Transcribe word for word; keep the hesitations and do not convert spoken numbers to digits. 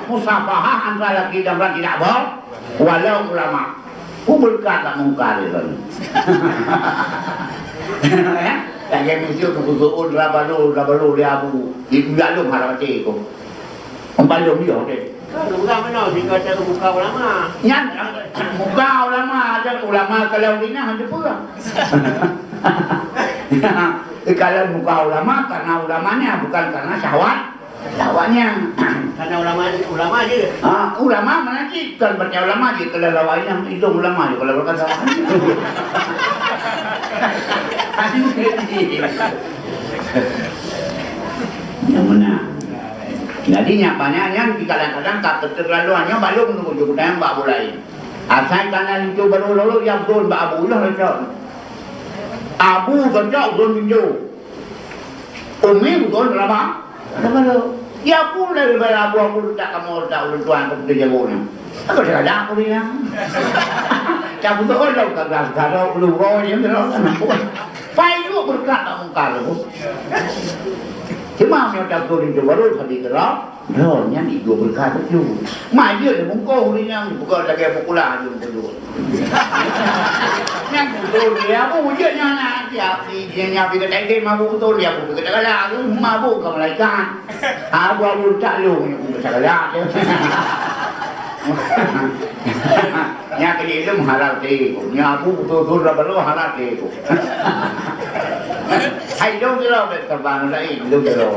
Musafahah antara laki dan perempuan tidak boleh, walau ulama. Ku beureukat bak mungkar itu. Ya? Lagèe miseue keu peuseuôn rabalo, rabalo lé abu, di ujak lôn hana maté ko. Umpan lôn yo deh. Kan urang meunoe sehingga muka ulama. Nyan, muka ulama, dan ulama kalau dina hana peue. Kalau muka ulama karena ulamanya, bukan karena syahwat. Awaknyan. Karena ulama, ulama je. Ah, ulama mana cit? Kan baca ulama je, kalau lawan yang itu ulama je, kalau berkata. Yang mana? Jadi nyak banyak yang di kadang-kadang tak keterlaluan yang balum nunggu jemputan bak bulai. Asai tanah itu baru lalu yang turun bak abu lah cocok. Abu cocok turun pintu. Umi beutôi rama. Rama tu. Ya pun dari bayar abu-abu tak kamu tak ulun tuan ke putih jago ni. Apa dia ada aku ni ya? Tak betul dah kagak kagak ulun roh je kan. Pai lu berkat tak mungkar tu. Cuma yang tak betul itu baru tadi terang. Droe nyan igoe beureukat bacut. Majeuet lé bungkôh ureueng nyang buka lagèe bukula jeuem keudua. Nyang beutôi lé abu jeuet nyan na siap di jih nyan pih geutanggém abu beutôi lé abu geutanggém mabuk keu malaikat. Abu-abu tak lôn nyang geutanggém. Nyang keu lôn haram teuh. Nyang abu beutôi-beutôi lam balô haram teuh. Hai lôn jeuet lôn terbang laén lôn jeuet.